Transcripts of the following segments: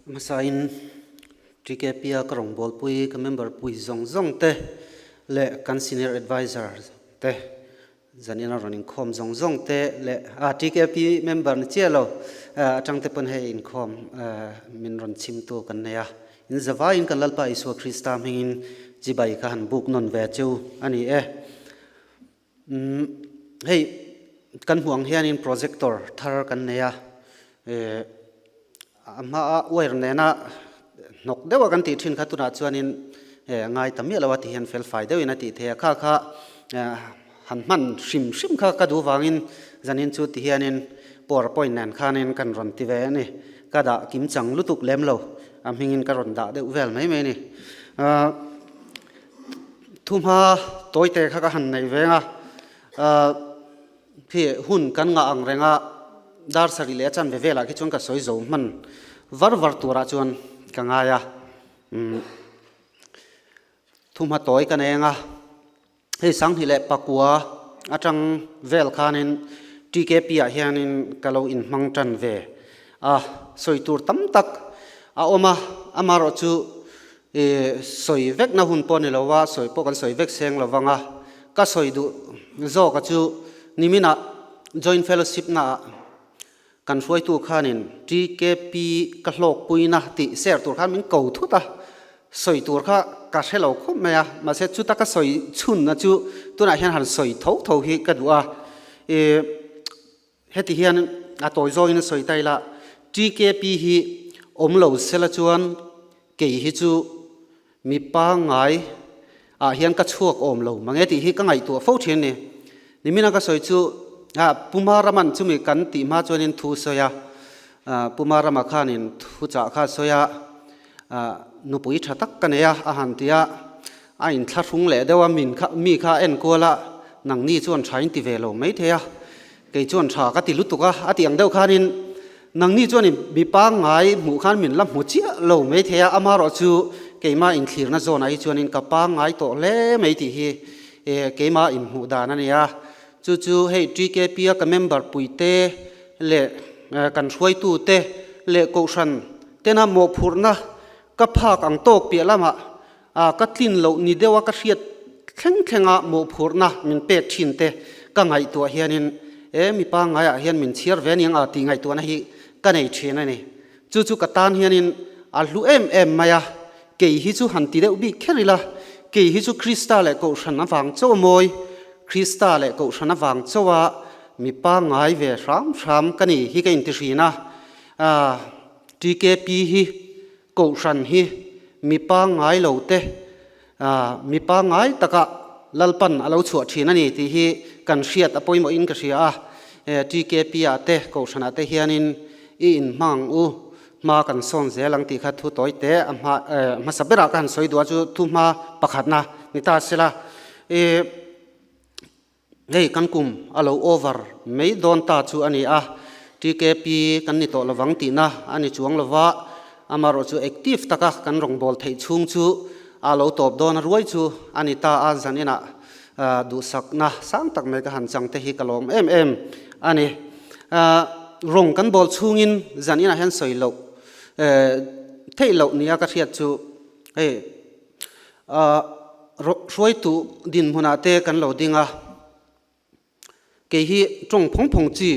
Hmasain TKP-a ka rawngbawlpui, ka member pui zawng zawng te leh kan senior adviser te zanina rawn inkhawm zawng zawng te leh a TKP member ni chiah lo atang te pawn hei inkhawm min rawn chhimtu kan nei a. In zavaiin kan Lalpa Isua Krista hmingin chibai ka han buk nawn ve cheu a ni e. Hei kan hmuh ang hianin projector thar kan nei a, a hmaa wire nena hnawk deuha kan tih thin kha tunah chuanin ngai ta miah lo a ti hian fel fai deuhin a tih thei a, kha kha han hman hrim hrim kha ka duh vangin zanin chu ti hianin powerpoint nen khanin kan rawn ti ve a ni, ka dah kim chang lutuk lem lo a hmingin ka rawn dah deuh vel mai mai a ni. Thuhma tawite kha ka han neih veng a, khi hun kan ngah ang reng a, dar sarih leh a chanve velah khi chuan ka sawi zo hman var var turah chuan ka ngai a. Thuhma tawi ka nei ang a, hei Sanghnih leh Pakua atang vel khanin TKP ah hianin ka lo inhmang tan ve a, sawi tur tam tak a awm a, amaherawhchu I sawi vekna hun pawh ni lo a, sawi pawh kan sawi vek seng lo vang a, ka sawi duh zawka chu niminah Joint Fellowship naah kan hruaitu khanin TKP ka hlawkpuina tih share tur khan min ko thut a, sawi tur kha ka hre lo khawp mai a, mahse chuta ka sawi chhunna chu tunah hian han sawi tho tho hi ka duh a, i Heti hian a tawi zawngin a sawi ta ila, TKP hi awm lo sela chuan kei hi chu mi pangngai ah hian ka chhuak awm lo mange tih hi ka ngaihtuah fo thin a ni. Nimina ka sawi chu Pu Maraman chumi kan tih hma chuanin thu sawi a, Pu Marama khanin thu chah kha a sawi a, nupui tha tak ka nei a, a han ti a, a inthlahrung leh deuh a, min kha mi kha a enkual a, nangni chuan tha in ti ve lo maithei a, Kei chuan tha ka ti lutuk a, a tih ang deuh khanin nangni chuan in mi pangngai hmuh khan min la hmu chiah lo mai thei a, amaherawh chu keimah inthlirna zawnah hi chuanin ka pangngai tawh hle mai tih hi keimah inhmuh dan a ni a. Chu chu hei TKP a ka member puite leh kan hruaitute leh kohhran tena mawhphurhna ka phak ang tawk piah lamah ka tlin loh ni deuha ka hriat thleng thlenga mawhphurhna min pek thin te ka ngaihtuah hianin e mi pangngaiah hian min chhiar ve aniang a tih ngaihtuahna hi ka nei thin a ni. Chu chu ka tan hianin a hlu em em mai a, kei hi chu han ti deuh bik kher ila, kei hi chu Krista leh Kohhran avang chauh a mawi, Krista leh Kohhran avang chauha mi pangngai ve hram hram ka ni hi ka inti hrin a, TKP hi Kohhran hi mi pangngai lo te, mi pangngai taka Lalpan a lo chhuah thin a ni tih hi kan hriat a pawimawhin ka hria a. TKP-ah te, Kohhranah te hianin i inhmang ang u, hma kan sawn zel ang tih kha thu tawi te a hma hmasa berah ka han sawi duh a chu thu hma pakhatna ni ta sela. Hei kan kum a lo over mai dawn ta chu a ni a, TKP kan ni tawh lovang tihna a ni chuang lova, amaherawh chu active taka kan rawngbâwl theih chhung chu a lo tawp dawn a ruai chu a ni ta a, zan inah duhsakna sang tak mai ka han chang te hi ka lawm em em a ni. Rawng kan bawl chhungin zan inah hian sawi loh theih loh nia ka hriat chu hei Hruaitu dinhmunah te kan lo ding a, kei hi tawng phawng phawng chi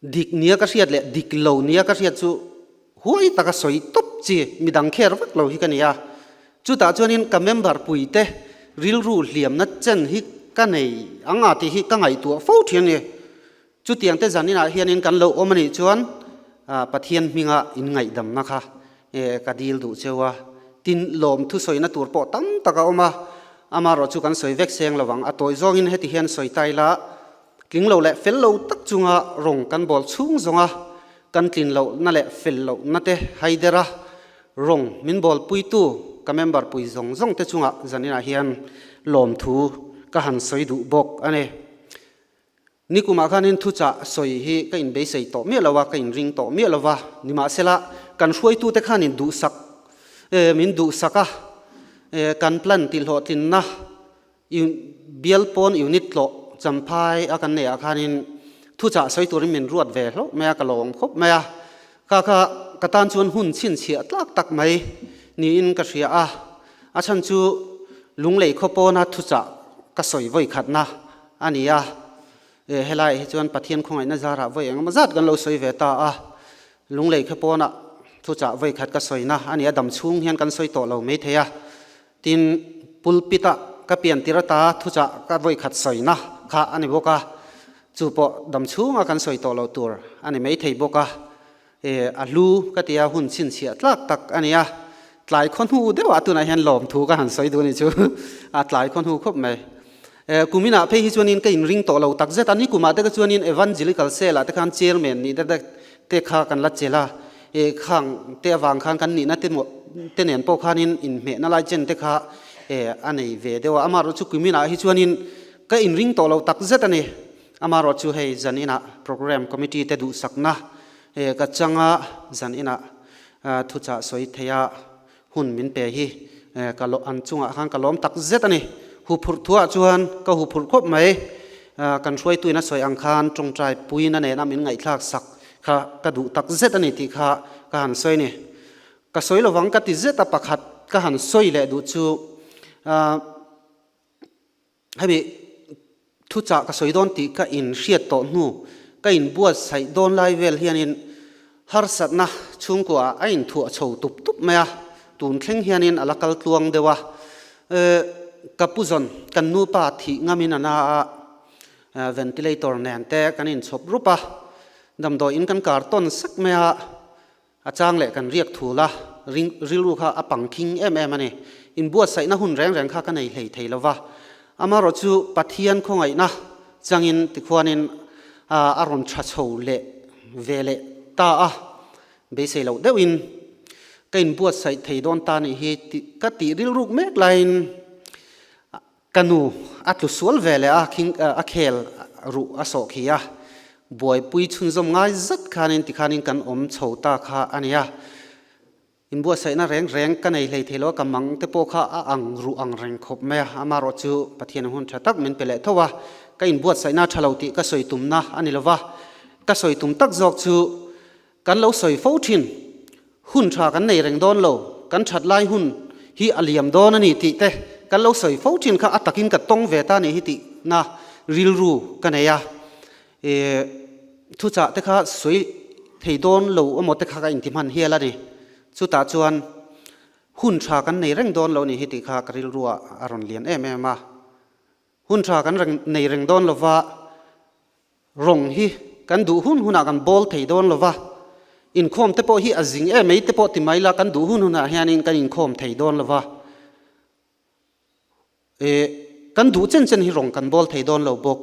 dik nia ka hriat leh dik lo nia ka hriat chu huai taka sawi tawp chi midang kher vak lo hi ka ni a. Chutah chuanin ka member puite rilru hliamna chen hi ka nei ang a tih hi ka ngaihtuah fo thin a ni. Chutiang te zaninah hianin kan lo awm a nih chuan Pathian hminga inngaihdamna kha ka dil duh cheu a, tin lawm thusawina tur pawh tam tak a awm a, amaherawh chu kan sawi vek seng lo ang. A tawi zawngin heti hian sawi ta ila, tling lo leh fel lo tak chunga rawng kan bawl chhung zawnga kan tlin lohna leh fel lohna te haider a, rawng min bawlpuitu ka member pui zawng zawng te chungah zaninah hian lawmthu ka han sawi duh bawk a ni. Nikumah khanin thuchah sawi hi ka inbeisei tawh miah lo a, ka inring tawh miah lo va. Nimahsela, kan hruaitute khanin duhsak, min duhsak a, kan plan tihhlawhtlinna bial pawn unit tlawh champhai a kan neihah khanin thuchah sawi turin min ruat ve hlauh mai a, ka lawm khawp mai a. Kha kha. ka tan chuan hun chhinchhiah tlak tak mai niin ka hria a, a chhan chu Lunglei khaw pawna thuchah ka sawi vawi khatna a ni a. Helaiah hi chuan Pathian khawngaihna zarah vawi engemaw zat kan lo sawi ve ta a, Lunglei khaw pawna thuchah vawi khat ka sawina a ni a, dam chhung hian kan sawi tawh lo mai thei a. Tin, pulpit-a ka pian tir ata thuchah ka vawi khat sawina kha a ni bawk a, chu pawh dam chhunga kan sawi tawh loh tur a ni mai thei bawk a. A hlu ka tia hun chhinchhiah tlak tak a ni a, tlai khaw hnu deuhah tunah hian lawmthu ka han sawi duh a ni chu, a tlai khaw hnu khawp mai. Kuminah phei hi chuanin ka inring tawh lo tak zet a, nikumah te kha chuanin Evangelical Cell-ah te khan chairman nih te te kha kan la chelh a, khang te avang khan kan nihna te te nen pawh khanin inhmehna lai chen te kha a nei ve deuh a, amaherawhchu chu kuminah hi chuanin ka inring tawh lo tak zet a ni. Amaherawhchu chu hei zan inah Programme Committee te duhsakna ka changa zan inah thuchah sawi theia hun min pe hi ka an chungah khan ka lawm tak zet a ni. Huphurh thuah chuan ka huphurh khawp mai. Kan hruaituin a sawi ang khan tawngtai puina nena min ngaihthlak sak kha ka duh tak zet a ni tih kha ka han sawi a ni. Ka sawi lovang ka ti zet a pakhat ka han sawi leh duh chu Hemi thuchah ka sawi dawn tih ka inhriat tawh hnu, ka inbuatsaih dawn lai vel hianin harsatna chhungkuaah a inthuah chho tup tup mai a, tun thleng hianin a la kal tluang deuh a. Ka pu zawn, kan nupa thih ngamin a na a, ventilator nen te kan inchhawp rup a, damdawiin kan kar tawn sak mai a. A chang leh kan riak thul a, rilru kha a pang khing em em a ni. Inbuatsaihna hun reng reng kha ka nei hlei thei lo va. Amaherawh chu Pathian khawngaihna changin tikhuanin a rawn tha chho leh ve leh ta a, beisei loh deuhin ka inbuatsaih thei dawn ta nih hi tih ka tih rilruk mek laiin Ka nu a tlu sual ve leh a, khing a khel ruh a sawh khi a, buaipui chhunzawm ngai zat khanin tikhanin kan awm chho ta kha a nia. Inbuatsaihna reng reng ka nei hlei thei lo a, ka mang te pawh kha a ang ruh ang reng khawp mai a, amaherawh chu Pathian hun tha tak min pe leh tho a, ka inbuatsaihna tha lo tih ka sawi tumna a ni lo va, ka sawi tum tak zawk chu Kan lo sawi fo thin, hun tha kan nei reng dawn lo, kan that lai hun hi a liam dawn a ni tih te kan lo sawi fo thin kha a takin ka tawng ve ta nih hi tih na rilru ka nei a. E, thuchah te kha sawi thei dawn lo emaw te kha ka inti hman hial a ni. Chutah chuan hun tha kan nei reng dawn lo nih hi tih kha ka rilru ah a rawn lian em em a. Hun tha kan nei reng dawn lova Rawng hi kan duh hun hunah kan bawl thei dawn lo va, inkhawm te pawh hi a zing em mai te pawh ti mai la kan duh hun hunah hianin kan inkhawm thei dawn lo va, eh kan duh chen chen hi rawng kan bawl thei dawn lo bawk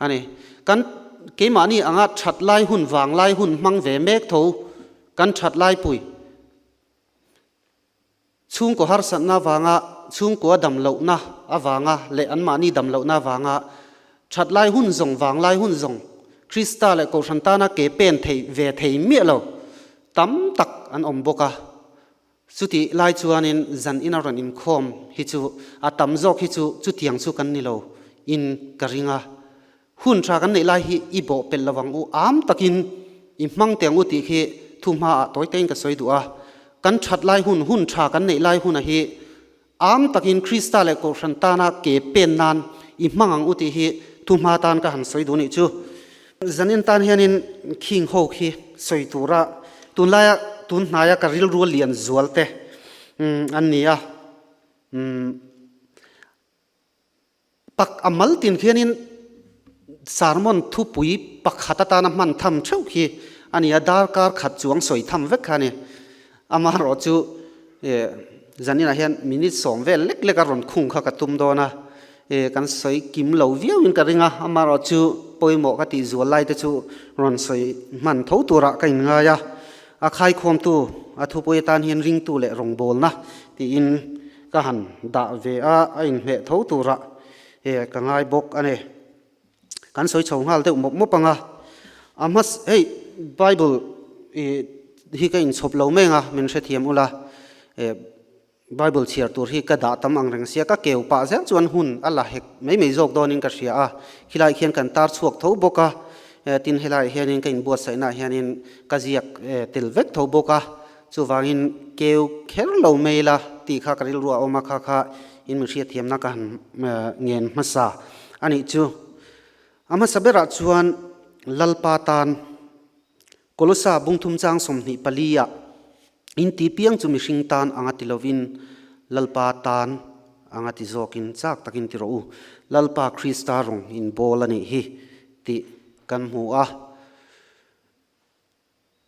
a ni. Kan keimahni anga that lai hun vang lai hun hmang ve mek tho kan that lai pui. Chhungkaw harsatna avanga chhungkua dam lohna avanga leh anmahni dam lohna avanga that lai hun zawng vang lai hun zawng Krista leh Kohhran tana ke pen thei ve thei miah lo tam tak an awm bawk a. Chutih lai chuanin zan ina rawn inkhawm hi chu a tam zawk hi chu chutiang chu kan ni lo in ka ring a. Hun tha kan neih lai hi i bawh pelh lo ang u, am takin i hmang teh ang u tih khi thu hmaah tawi tein ka sawi duh a. Kan that lai hun, hun tha kan neih lai huna hi am takin Krista leh Kohhran tana ke pen nan i hmang ang u tih hi thu hma tan ka han sawi duh nih chu. Zanin tan hianin khing ho khi sawi tura tunlaia tun hnaia ka rilru lian zual te an ni a. Pak a mal tin khianin sermon thupui pakhat atana hman tham theuh khi a ni a, darkar khat chuang sawi tham vek kha a ni. Amaherawh chu zaninah hian minute sawm vel lek lek a rawn khung kha ka tum dawn a, kan sawi kim lo viauin ka ring a, amaherawh chu pawimawh ka tih zual lai te chu rawn sawi hman tho turah ka inngai a. A khaikhawmtu a thupui atan hian ringtu leh rawngbawlna tiin Ka han dah ve a, a inhmeh tho turah he ka ngai bawk a ni. Kan sawi chho nghal deuh mawp mawp ang a, a hmas hei Bible hi ka inchhawp lo mai ang a, min hrethiam ula, Bible chhiar tur hi ka dah tam ang reng sia, ka keu pah zel chuan hun a la hek mai mai zawk dawnin ka hria a, khilai khian kan tar chhuak tho bawk a, tin helaiah hianin ka inbuatsaihnaah hianin ka ziak tel vek tho bawk a. Chuvangin keu kher lo mai la tih kha ka rilru a awm a, kha kha in min hriatthiamna ka han ngen hmasa a nih chu. A hmasa berah chuan Lalpa tan Kolosa bungthum chang 24 ah in ti piang chu mihring tan anga ti lovin Lalpa tan anga ti zawkin chak takin ti rawh u. Lalpa Krista rawng in bawl a nih hi tih kan hmu a.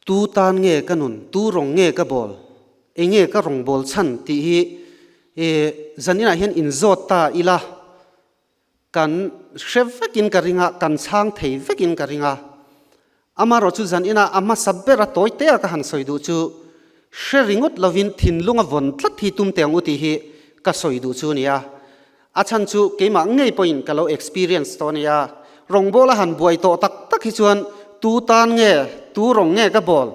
Tu tan nge ka nun, tu rawng nge ka bawl, enge ka rawng bawl chhan tih hi zaninah hian inzawt ta ila. Kan hre vekin ka ring a, kan chhang thei vekin ka ring a. Amaherawh chu zan ina a hmasa ber a tawi te a ka han sawi duh chu hre ringawt lovin thinlung a vawn tlat hi tum teh ang u tih hi ka sawi duh chu a ni a. A chhan chu keimah ngei pawhin ka lo experience tawh a ni a. Rawngbawla han buai tawh tak tak hi chuan tu tan nge, tu rawng nge ka bawl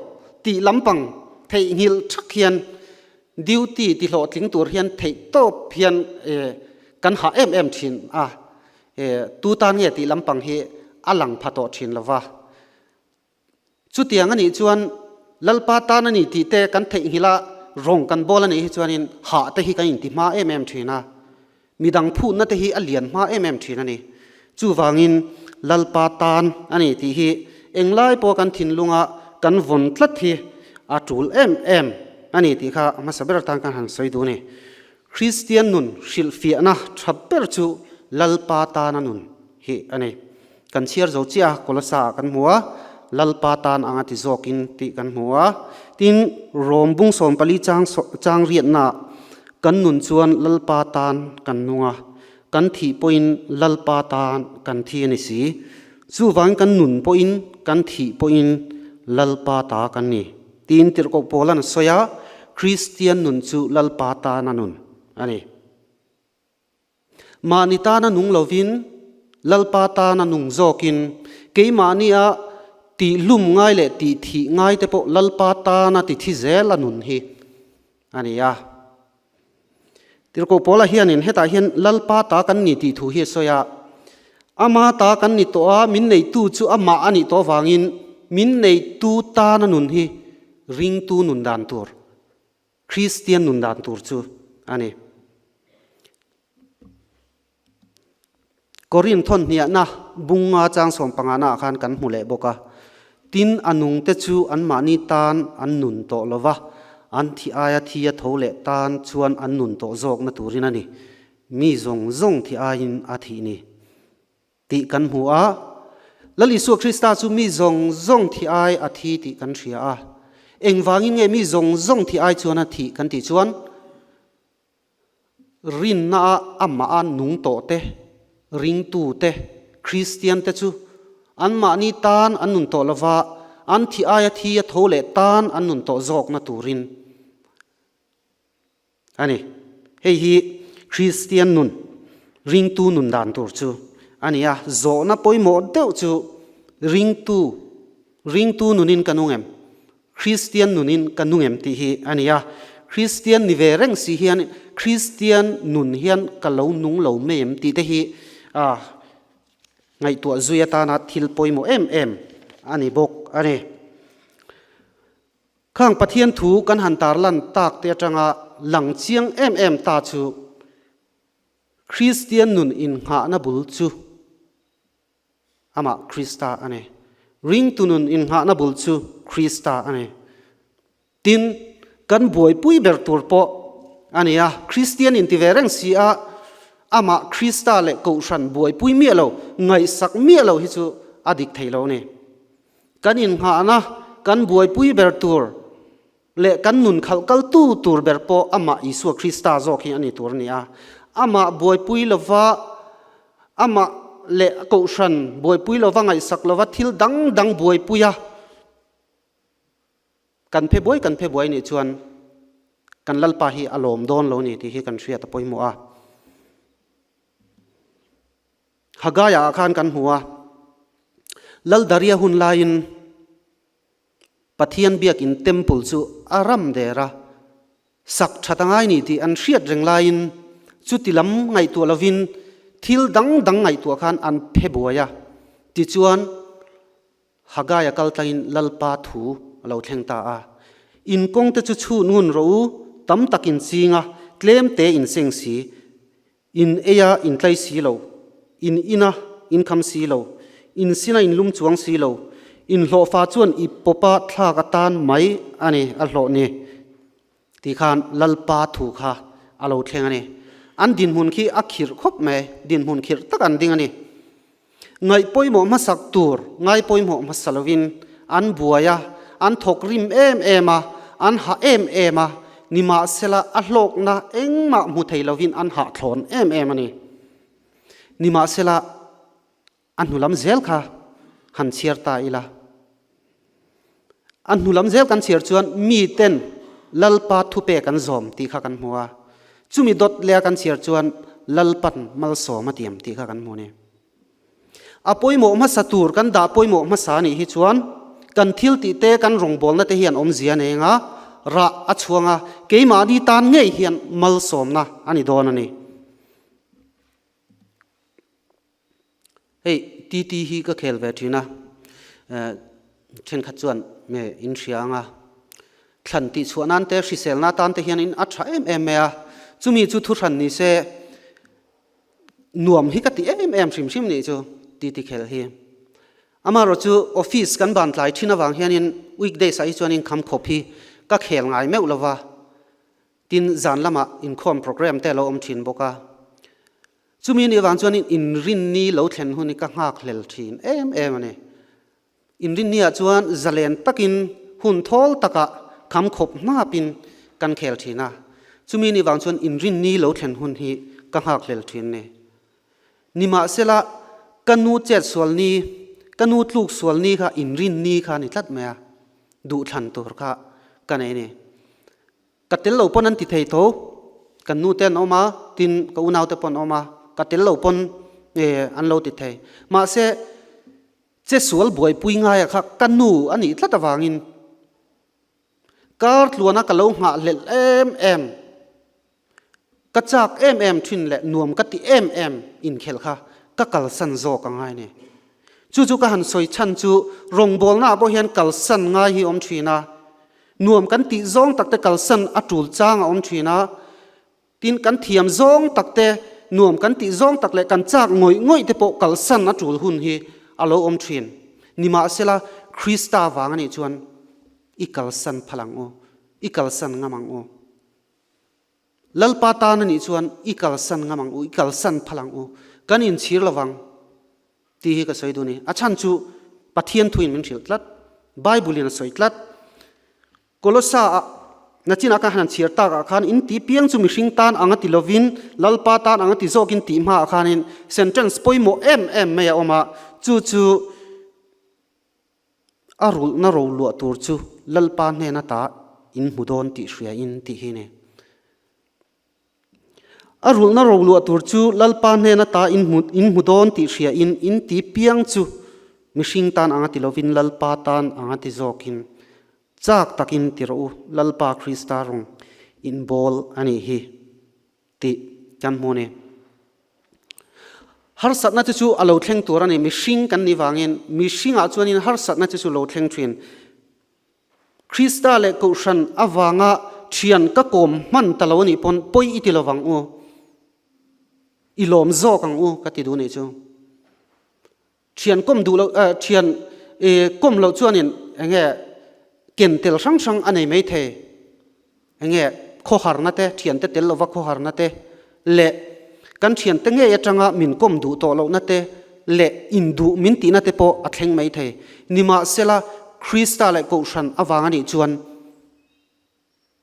tih lampang theihnghilh thak hian Duty ti hlawhtling tur hian theihtawp hian kan hah em em thin a, tu tan nge tih lampang hi a lang pha tawh thin lo va. Chutiang a nih chuan Lalpa tan a ni tih te kan theihnghilh a, rawng kan bawl a nih hi chuanin hah te hi kan inti hma em em thin a. Midang phutna te hi a lian hma em em thin a ni. Chuvangin Lalpa tan a ni tih hi englai pawh kan thinlunga kan vawn tlat hi a tul em em a ni tih kha hmasa ber atan kan han sawi duh a ni. Kristian nun hrilhfiahna tha ber chu Lalpa tana nun hi a ni. Kan chhiar zo chiah a, Kolosa ah kan hmu a, Lalpa tan anga ti zawkin tih kan hmu a. Tin, Rom bung 14 chang chang riatnaah kan nun chuan Lalpa tan kan nung a, kan thih pawhin Lalpa tan kan thi a ni si. Chuvangin kan nun pawhin kan thih pawhin Lalpa ta kan ni. Tiin tirhkoh Paula'n a sawi a, Kristian nun chu Lalpa tana nun a ni. Mahni tana nung lovin, Lalpa tana nung zawkin, keimahnia tih hlum ngai leh tih thih ngai te pawh Lalpa tana ti thi zel a nun hi a ni a. Tirhkoh Paula hianin hetah hian Lalpa ta kan ni tih thu hi a sawi a, Ama ta kan ni tawh a, min neitu chu amah a nih tawh avangin min neitu tana nun hi ringtu nun dan tur Kristian nun dan tur chu a ni. Korinth thawn hniahna bunga chang 15 ah khan kan hmu leh bawk a. Tin, a nungte chu anmahni tan an nun tawh lo va, an thi aia thi a tho leh tan chuan an nun tawh zawkna turin a ni. Mi zawng zawng thi aiin a thih ni. Tih kan hmu a. Lal Isua Krista chu mi zawng zawng thi ai a thi tih kan hria a. Engvangin nge mi zawng zawng thi ai chuan a thih kan tih chuan rinna a amah a nung tawh te, ringtu te, Kristian te chu anmahni tan an nun tawh lova, an thi aia thi a tho leh tan an nun tawh zawkna turin A ni. Hei hi Kristian nun, ringtu nun dan tur chu a ni a. Zawhna pawimawh deuh chu ringtu, ringtu nunin ka nung em? Kristian nunin ka nung em tih hi a ni a. Kristian ni ve reng si hian Kristian nun hian ka lo nung lo mai em tih te hi a ngaihtuah zui atana thil pawimawh em em a ni bawk a ni. Khang Pathian thu kan han tarlan tak te atanga lang chiang em em ta chu Kristian nun innghahna bul chu amah Krista a ni. Ringtu nun innghahna bul chu Krista a ni. Tin, kan buaipui ber tur pawh a ni a, Kristian inti ve reng si a, amah Krista leh Kohhran buaipui miah lo, ngaihsak miah lo hi chu a dik thei lo a ni. Kan innghahna, kan buaipui ber tur leh kan nun khalh kaltu tur ber pawh amah Isua Krista zawk hi a ni tur a ni a. Amah buaipui lova, amah leh kohhran buaipui lova ngaihsak lova thil dang dang buaipui a, kan phe buai kan phe buai nih chuan kan Lalpa hi a lawm dawn lo ni tih hi kan hriat a pawimawh a. Haggai-ah khan kan hmu a, Lal Daria hun laiin Pathian biakin temple chu a ram der a, sak that a ngai ni tih an hriat reng laiin chuti lam ngaihtuah lovin thil dang dang ngaihtuah khan an phe buai a, tichuan Haggai-a kal tlangin Lalpa thu a lo thleng ta a. In kawngte chu chhut ngun rawh u, tam tak in ching a, tlem te in seng si. In ei a in tlai si lo, in in a in kham si lo, in sin a in lum chuang si lo, in hlawhfa chuan i pawpa thlak atan mai a ni a hlawh ni tih khan Lalpa thu kha a lo thleng a ni. An dinhmun khi a khirh khawp mai, dinhmun khirh tak an ding a ni. Ngaih pawimawh hmasak tur ngai pawimawh hmasa lovin an buai a, an thawk rim em em a, an hah em em a, nimahsela a hlawkna engmah hmu thei lovin an hahthlawn em em a ni. Nimahsela a hnulam zel kha han chhiar ta ila. A hnulam zel kan chhiar chuan miten Lalpa thupek an zawm tih kha kan hmu a, chumi dawt leh a kan chhiar chuan Lalpan malsawm a tiam tih kha kan hmu a ni. A pawimawh hmasa tur kan dah pawimawh hmasa a nih hi chuan kan thil tih te kan rawngbawlna te hian awmzia a nei anga rah a chhuang a, keimahni tan ngei hian malsawmna a ni dawn a ni. Hei TT hi ka khel ve thin a, thenkhat chuan nge in hria anga thlan tih chhuah nan te hriselna atan te hian in a tha em em mai a, chumi chu thuhran ni se nuam hi ka ti em em hrim hrim nih chu TT khel hi. Amaherawh chu office kan ban tlai thin avang hianin weekdays ah hi chuanin kham khawp hi ka khel ngai meuh lova, tin zan lamah inkhawm program te a lo awm thin bawk a. Chumi nih avang chuanin inrinni lo thlen hun hi ka nghak hlel thin em em a ni. Inrinni ah chuan zalen takin hun thawl takah kham khawp hnapin kan khel thin a. Chumi nih vang chuan inrinni lo thlen hun hi ka nghak hlel thin a ni. Nimahsela ka nu chet sual ni, ka nu tluk sual ni kha inrinni kha a ni tlat mai a, duhthlan tur kha ka nei a ni. Ka tel lo pawn an ti thei tho, kan nu te an awm a, tin ka unau te pawh an awm a, ka tel lo pawn an lo ti thei. Mahse, che sual buaipui ngaia kha ka nu a nih tlat avangin kar tluana ka lo nghahhlelh em em, ka chak em em thin leh nuam ka ti em em inkhelh kha ka kalsan zawk a ngai a ni. Chu chu ka han sawi chhan chu rawngbawlnaah pawh hian kalsan ngai hi awm thin a, Nuam kan tih zawng takte kalsan a tul chang a awm thin a, tin kan thiam zawng takte, nuam kan tih zawng tak leh kan chak ngawih ngawih te pawh kalsan a tul hun hi a lo awm thin. Nimahsela, Krista vang a nih chuan i kalsan phal ang u, i kalsan ngam ang u. Lalpa tan a nih chuan i kalsan ngam ang u, i kalsan phal ang u, kan inchhir lovang. Tih hi ka sawi duh a ni. A chhan chu Pathian thuin min hrilh tlat. Bible in a sawi tlat. Kolosa ah nachinah khan han chhiar tak ah khan in ti piang chu mihring tan ang a ti lovin Lalpa tan ang a ti zawkin tih hma ah khanin sentence pawimawh em em mai a awm a, chu chu a rulhna roluah tur chu Lalpa hnen ata in hmu dawn tih hria in tih hi a ni. A rulhna roluah tur chu Lalpa hnen ata in hmu in hmu dawn tih hria in in ti piang chu mihring tan anga ti lovin Lalpa tan anga ti zawkin chak takin ti rawh u, Lalpa Krista rawng in bawl a nih hi tih kan hmu a ni. Harsatna te chu a lo thleng tur a ni, mihring kan nih vangin mihringah chuanin harsatna te chu lo thleng thin. Krista leh Kohhran avanga thian ka kawm hman ta lo anih pawn pawi i ti lovang u, i lawm zawk ang u ka ti duh nih chu. Thian kawm duh loh eh thian kawm loh chuanin eng nge ken tel hrang hrang a nei mai thei. Enge khawharna te, thiante tel lova khawharna te leh kan thiante ngei atanga min kawm duh tawh lohna te leh induh min tihna te pawh a thleng mai thei. Nimahsela, Krista leh Kohhran avang a nih chuan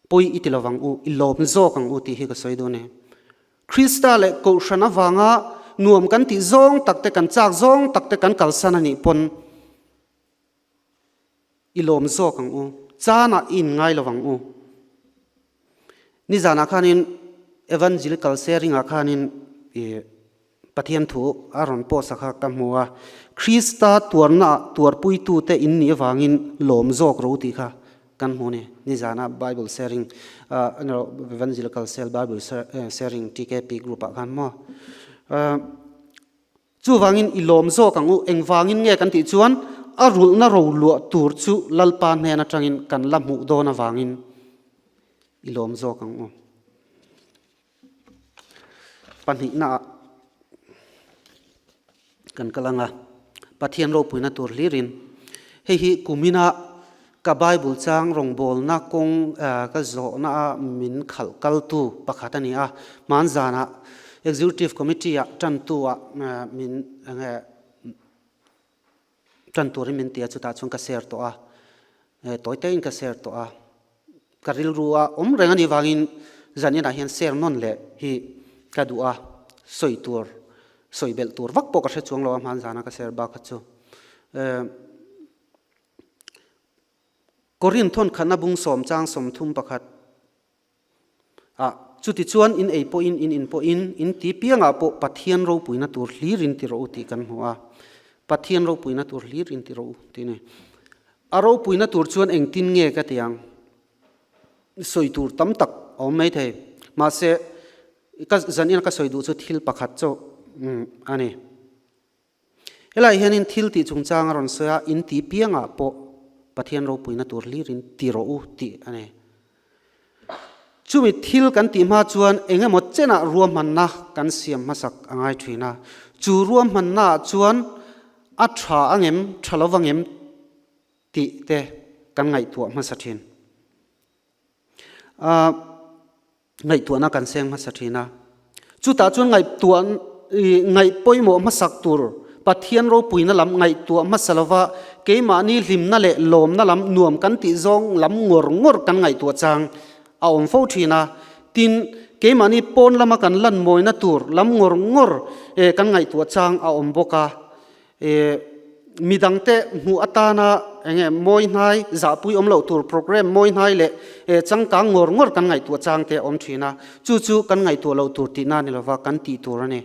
pawi i ti lovang u, i lawm zawk ang u tih hi ka sawi duh a ni. Krista leh Kohhran avanga nuam kan tih zawng tak te, kan chak zawng tak te kan kalsan a nih pawn, I lawm zawk ang u, chanah i inngai lo ang u. Nizanah khanin Evangelical Sharing-ah khanin i Pathian thu a rawn post a kha ka hmu a, Krista tuarnaah tuarpuitute in nih avangin lawm zawk ro tih kha kan hmu a ni. Nizanah Bible Sharing, Evangelical Cell Bible Sharing TKP group-ah khan maw. Chuvangin i lawm zawk ang u, engvangin nge kan tih chuan A rulhna ro luah tur chu Lalpa hnen atangin kan la hmuh dawn avangin i lawm zawk ang u. Pahnihnaah kan kal ang a, Pathian ropuina tur hlirin hei hi kumina ka Bible chang rawngbawlna kawng ka zawhna a min khalh kaltu pakhat a ni a, hmanzanah Executive Committee ah tantu ah min Tan turin min ti a, chutah chuan ka share tawh a, tawi tein ka share tawh a, ka rilru a awm reng a nih vangin zaninah hian share nawn leh hi ka duh a, sawi tur, sawi belh tur vak pawh ka hre chuang lo a hman zana ka share bak kha chu. Korinth thawnkhatna bung sawm chang 31. A, chutichuan in ei pawhin, in in pawhin, in ti piangah pawh Pathian ropuina tur hlir in ti rawh u tih kan hmu a. Pathian ropuina tur hlir in ti rawh u tih a ni. A ropuina tur chuan engtin nge ka ti ang? Sawi tur tam tak a awm mai thei. Mahse, ka zanin ka sawi duh chu thil pakhat chauh a ni. Helaiah hianin thil tih chungchang a rawn sawi a, in ti piangah pawh Pathian ropuina tur hlirin ti rawh u tih a ni. Chumi thil kan tih hma chuan eng emaw chenah ruahmanna kan siam hmasak a ngai thin a, chu ruahmannaah chuan a tha angem, tha lo vangem tih te kan ngaihtuah hmasa thin. Ngaihtuahna kan seng hmasa thin a. Chutah chuan ngaihtuah ngaih pawimawh hmasak tur Pathian ropuina lam ngaihtuah hmasa lova keimahni hlimna leh lawmna lam nuam kan tih zawng lam ngawr ngawr kan ngaihtuah chang a awm fo thin a. Tin, keimahni pawn lama kan lan mawina tur lam ngawr ngawr kan ngaihtuah chang a awm bawk a. Midangte hmuh atana eng nge mawi hnai zahpui awm loh tur program mawi hnai leh changkang ngawr ngawr kan ngaihtuah chang te a awm thin a, chu chu kan ngaihtuah loh tur tihna ni lova kan tih tur a ni.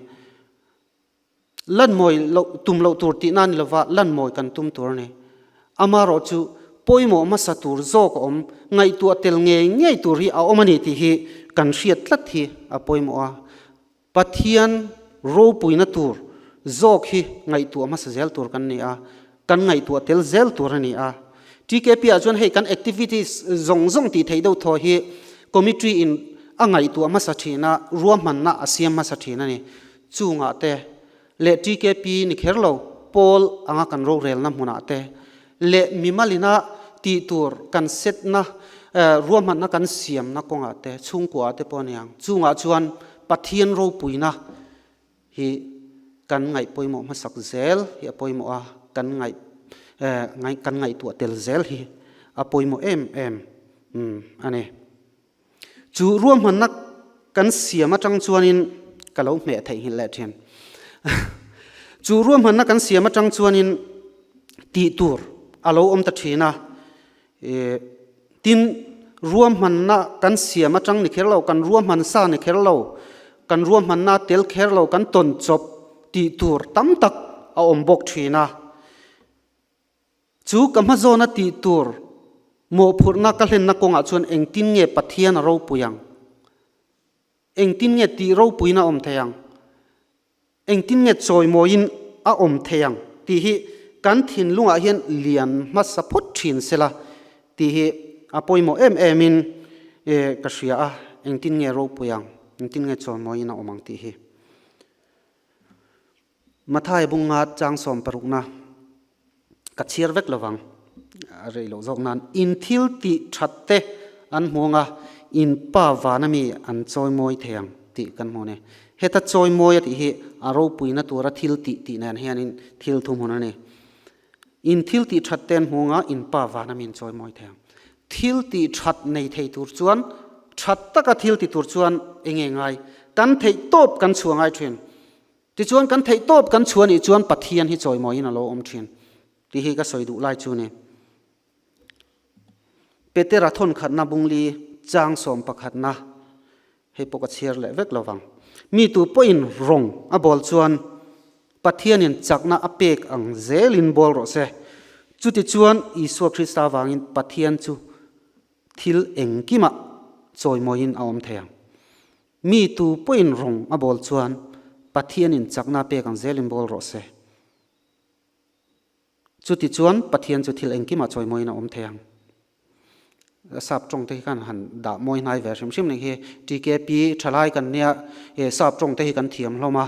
Lan mawi loh tum loh tur tihna ni lova lan mawi kan tum tur a ni. Amaherawh chu pawimawh hmasa tur zawk a awm, ngaihtuah tel ngei ngei tur hi a awm a ni tih hi kan hriat tlat hi a pawimawh a. Pathian ropuina tur zawk hi ngaihtuah hmasa zel tur kan ni a, kan ngaihtuah tel zel tur a ni a. TKP ah chuan hei kan activities zawng zawng tih theih deuh thaw hi committee in a ngaihtuah hmasa thin a, ruahmanna a siam hmasa thin a ni. Chungah te leh TKP ni kher lo pawl anga kan rorelna hmunah te leh mimalina tih tur kan setna ruahmanna kan siamna kawngah te chhungkuaah te pawh a ni ang. Chungah chuan Pathian ropuina hi kan ngaih pawimawh hmasak zel hi a pawimawh a, kan ngaih kan ngaihtuah tel zel hi a pawimawh em em a ni. Chu ruahmanna kan siam atang chuanin ka lo hmeh theihnghilh leh thin. Chu ruahmanna kan siam atang chuanin tih tur a lo awm ta thin a. Tin, ruahmanna kan siam atang ni kher lo, kan ruahman sa ni kher lo, kan ruahmanna tel kher lo, kan tawn chawp tih tur tam tak a awm bawk thin a. Chu ka hmazawna tih tur mawhphurhna ka hlenna kawngah chuan engtin nge Pathian a ropui ang? Engtin nge tih ropuiin a awm thei ang? Engtin nge chawimawiin a awm thei ang? tih hi kan thinlungah hian lian hmasa phawt thin sela tih hi a pawimawh em emin ka hria a, engtin nge ropui ang, engtin nge chawimawiin a awm ang tih hi. Mathai bunga chang sawmparukna ka chhiar vek lovang a rei loh zawk nan in thil tih that te an hmu anga in pa vana mi an chawimawi thei ang tih kan hmu a ni. Heta chawimawi a tih hi a ropuina tura thil tih tih nen hianin thil thuhmun a ni. In thil tih that te an hmu anga in pa vana mi an chawimawi thei ang. Thil tih that nei thei tur chuan that taka thil ti tur chuan enge ngai? Kan theih tawp kan chhuah ngai thin. Tichuan kan theih tawp kan chhuah nih chuan Pathian hi chawimawiin a lo awm thin tih hi ka sawi duh lai chu ni. Petera thawnkhatna bungli chang sawm pakhatna hei pawh ka chhiar leh vek lovang. Mi tu pawhin rawng a bawl chuan Pathianin chakna a pek ang zelin bawl rawh se. Chutichuan Isua Krista avangin Pathian chu thil engkimah chawimawiin a awm thei ang. Mi tu pawhin rawng a bawl chuan Pathianin chakna pek ang zelin bawl rawh se. Chutichuan Pathian chu thil engkimah chawimawiin a awm thei ang. Sap tawng te hi khan han dah mawi hnai ve hrim hrim nih hi. TKP thalai kan nia, sap tawng te hi kan thiam hlawm a,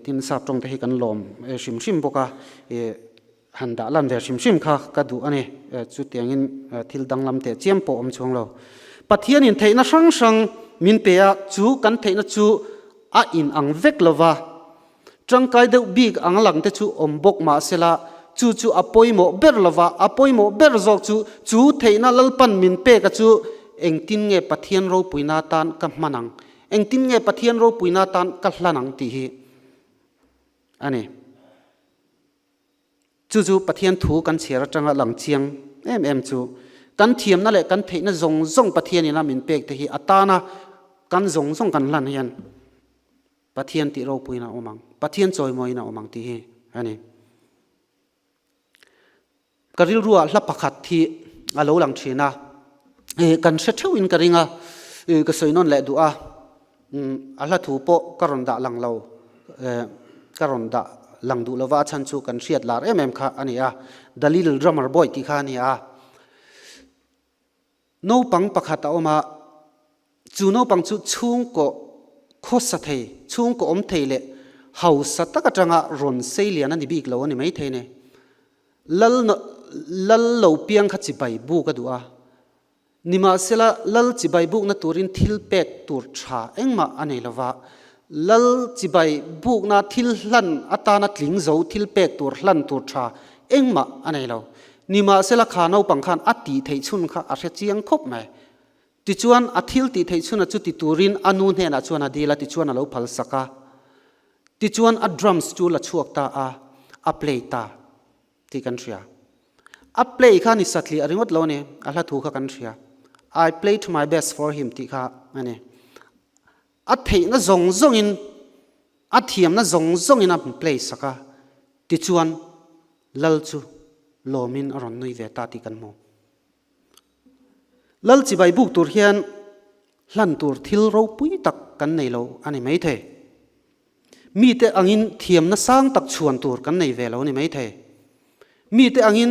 tin sap tawng te hi kan lawm hrim hrim bawk a, han dah lan ve hrim hrim kha ka duh a ni. Chutiangin thil danglam teh chiam pawh awm chuang lo. Pathianin theihna hrang hrang min pe a, chu kan theihna chu a inang vek lo va. Tangkai deuh bik ang lang te chu awm bawk mah sela, chu chu a pawimawh ber lo va, a pawimawh ber zawk chu chu theihna Lalpan min pek a chu engtin nge Pathian ropuina tan ka hman ang, engtin nge Pathian ropuina tan ka hlan ang tih hi a ni. Chu chu Pathian thu kan chhiar atanga lang chiang em em chu kan thiamna leh kan theihna zawng zawng Pathianin a min pek te hi a tana kan zawng zawng kan hlan hian Pathian tih ropuiin a awm ang, Pathian chawimawiin a awm ang tih hi a ni. Ka rilruah hla pakhat hi a lo lang thin a, kan hre theuhin ka ring a, ka sawi nawn leh duh a, a hla thu pawh ka rawn dah lang lo, ka rawn dah lang duh lova a chhan chu kan hriat lar em em kha a ni a, The Little Drummer Boy tih kha a ni a. Naupang pakhat a awm a, chu naupang chu chhungkaw khawsa thei, chhungkaw awm thei leh hausa tak atanga rawn sei lian a ni bik lo a ni maithei ni. Lal lal lo piang kha chibai buk a duh a, nimahsela lal chibai bukna turin thil pek tur tha engmah a nei lova, lal chibai bukna thil hlan atana tling zo thil pek tur hlan tur tha engmah a nei lo. Nimahsela kha naupang khan a tih theih chhun kha a hre chiang khawp mai. Tichuan a thil tih theih chhuna chu ti turin a nu hnenah chuan a dil a, tichuan a lo phal sak a. Tichuan a drums chu la chhuak ta a, a play ta tih kan hria. A play kha ni satliah ringawt lo a ni, a hla thu kha kan hria. I played my best for him tih kha a ni. A theihna zawng zawngin, a thiamna zawng zawngin a play sak a, tichuan Lal chu lawmin a rawn nui ve ta tih kan hmu. Lal chibai buk tur hian hlan tur thil ropui tak kan nei lo a ni maithei. Mite angin thiamna sang tak chhuan tur kan nei ve lo a ni maithei. Mite angin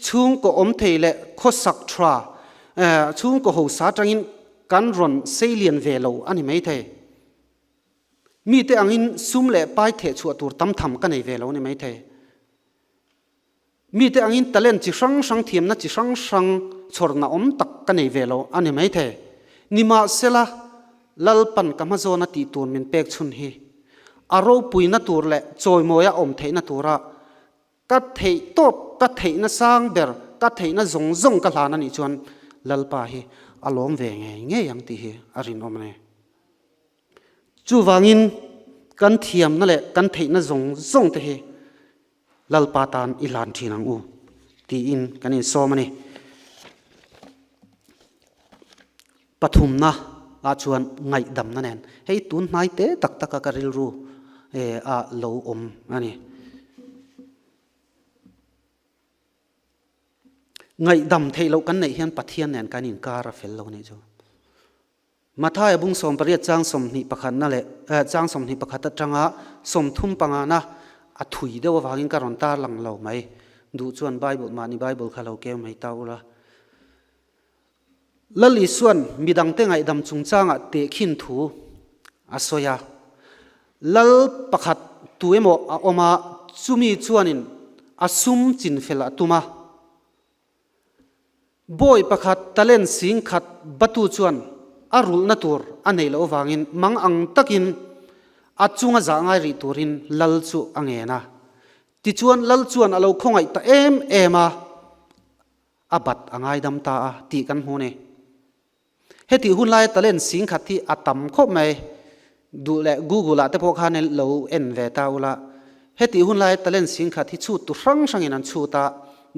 chhungkaw awm thei leh khawsak tha, chhungkaw hosa atangin kan rawn seilian ve lo a ni maithei. Mite angin sum leh pai theh chhuah tur tam tham ka nei ve lo a ni maithei. Mite angin talent chi hrang hrang, thiamna chi hrang hrang chhawrna awm tak ka nei ve lo a ni maithei. Nimahsela, Lalpan ka hmazawna tih tur min pek chhun hi a ropuina tur leh chawimawia awm theihna tura Ka theih tawp, ka theihna sang ber, ka theihna zawng zawng ka hlan a nih chuan Lalpa hi a lawm ve ngei ngei ang tih hi a rinawm a ni. Chuvangin kan thiamna leh kan theihna zawng zawng te hi Lalpa tan i hlan thin ang u tiin kan insawm a ni. Pathumna ah chuan ngaihdamna nen hei tun hnai te tak taka ka rilru a lo awm a ni. Ngaihdam theih loh kan neih hian Pathian nen kan inkar a fel lo nih chu. Mathaia bung 18 chang 21 na leh chang 21 atanga 35 na a thui deuh avangin ka rawn tarlang lo mai. Duh chuan Bible mahni Bible kha lo keu mai ta ula. Lal Isua'n midangte ngaihdam chungchangah tehkhin thu a sawi a. Lal pakhat tu emaw a awm a, chumi chuanin a sum chinfel a tum a. Bawi pakhat talent singkhat batu chuan a rulhna tur a neih loh avangin mang ang takin a chunga zah ngai rih turin Lal chu a ngen a. Tichuan Lal chuan a lo khawngaih ta em em a. A bat a ngaidam ta a tih kan hmu ni. Hetih hun laia talent singkhat hi a tam khawp mai. Duh leh Google ah te pawh khan lo en ve ta ula. Hetih hun laia talent singkhat hi chhut tu hrang hrangin an chhut a,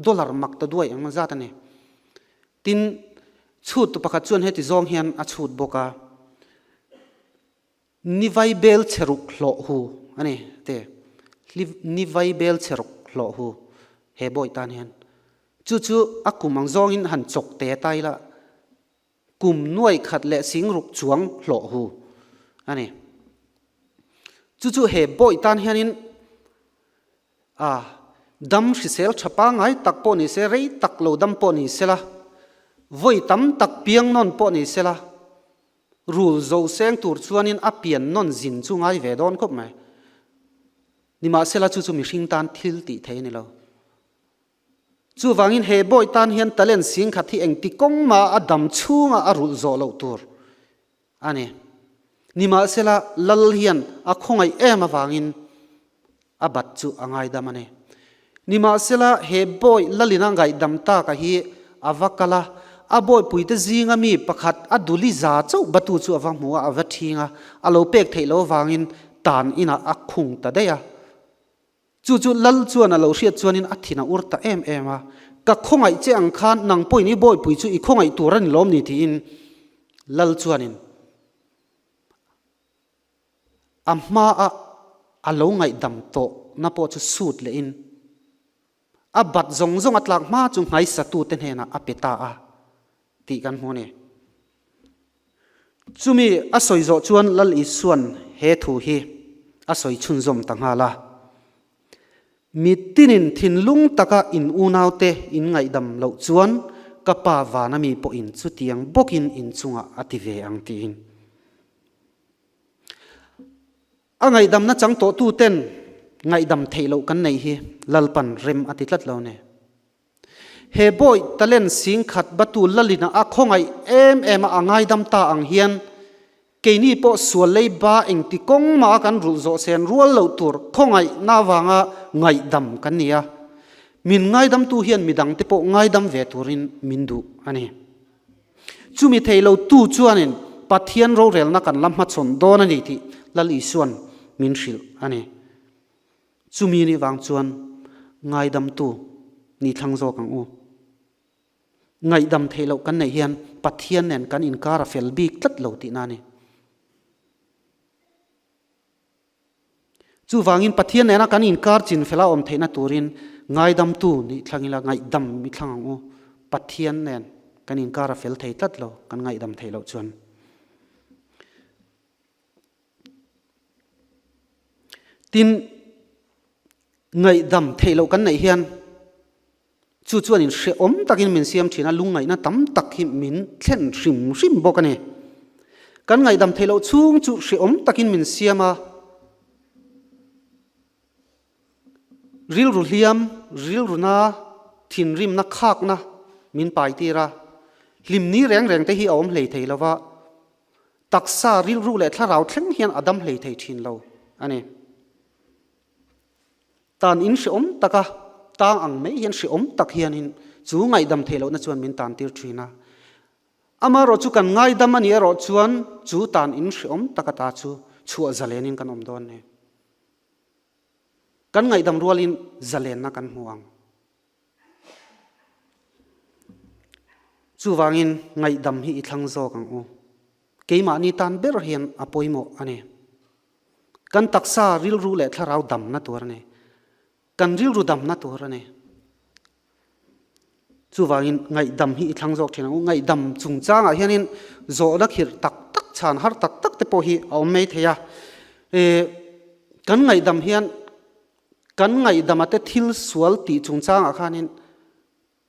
dollar mak ta duai engmaw zat a ni. Tin, chhut tu pakhat chuan heti zawng hian a chhut bawk a. Ni vai bel chhe ruk hlawh hu a ni te. Ni vai bel chhe ruk hlawh hu he bawi tan hian. Chu chu a kum ang zawngin han chawk te ta ila kum nuai khat leh sing ruk chuang hlawh hu a ni. Chu chu he bawi tan hianin a. Dam hrisel tha pangngai tak pawh ni se, rei tak lo dam pawh ni sela, vawi tam tak piang nawn pawh ni sela, rul zo seng tur chuanin a pian nawn zin chu ngai ve dawn khawp mai. Nimahsela chu chu mihring tan thil tih thei a ni lo. Chuvangin he bawi tan hian talent singkhat hi engti kawng mah a dam chhunga a rulh zawh loh tur a ni. Nimahsela Lal hian a khawngaih em avangin a bat chu a ngaidam a ni. Nimahsela he bawi Lalin a ngaihdam taka hi a va kal a, a bawipuite zinga mi pakhat a duli za chauh batu chu a va hmu a, a va ṭhing a, a lo pek theih loh avangin tan inah a khung ta daih a. Chu chu Lal chuan a lo hriat chuanin a thin a ur ta em em a, Ka khawngaih che ang khan nang pawhin i bawipui chu i khawngaih tur a ni lawm ni tiin Lal chuanin a hmaa a lo ngaihdam tawhna pawh chu sut lehin a bat zawng zawng a tlak hma chu nghaisatute hnenah a pe ta a tih kan hmu a ni. Chumi a sawi zawh chuan Lal Isua'n he thu hi a sawi chhunzawm ta nghal a, Mi tinin thinlung taka in unaute in ngaihdam loh chuan ka Pa vana mi pawhin chutiang bawkin in chungah a ti ve ang tiin. A ngaihdamna chang tawhtuten ngaihdam theih loh kan neih hi Lalpan rem a ti tlat lo ni. He bawi talent singkhat batu lalina a khawngaih em em a a ngaidam ta ang hian keini pawh sual lei ba engti kawng mah a kan rulh zawh sen rual loh tur khawngaihna avanga ngaihdam kan ni a. Min ngaidamtu hian midangte pawh ngaidam ve turin min duh a ni. Chumi thei lo tu chuanin Pathian rorelna kan la hmachhawn dawn a ni tih Lal Isua'n min hrilh a ni. Chumi ni vang chuan ngaidamtu ni thlang zawk ang u. Ngaihdam theih loh kan neih hian Pathian nen kan inkar a fel bik tlat lo tihna a ni. Chuvangin Pathian nena kan inkar chin fela awm theihna turin ngaidamtu nih thlang ila ngaihdam i thlang ang u. Pathian nen kan inkar a fel thei tlat lo kan ngaihdam theih loh chuan. Tin, ngaihdam theih loh kan neih hian chu chuanin hrehawm takin min siam thin a, lungngaihna tam tak hi min thlen hrim hrim bawk a ni. Kan ngaihdam theih loh chhung chu hrehawm takin min siam a, rilru hliam, rilru na, thinrimna, khakna min pai tir a, hlimni reng reng te hi a awm hlei thei lo va, Taksa, rilru leh thlarau thleng hian a dam hlei thei thin lo a ni. Tan in hrehawm taka tang ang mai hian hrehawm tak hianin chu ngaihdam theih lohna chuan min tan tir thin a. Amaherawh chu kan ngaidam a nih erawh chuan chu tan in hrehawm taka ta chu chhuah zalenin kan awm dawn a ni. Kan ngaihdam rualin zalenna kan hmu ang. Chuvangin ngaihdam hi i thlang zawk ang u. Keimahni tan ber hian a pawimawh a ni. Kan taksa rilru leh thlarau damna tur a ni. Kan rilru damna tur a ni. Chuvangin ngaihdam hi i thlang zawk thin ang u. Ngaihdam chungchangah hianin zawhna khirh tak tak, chhan har tak tak te pawh hi a awm mai thei a. Kan ngaihdam hian Kan ngaihdama te thil sual tih chungchangah khanin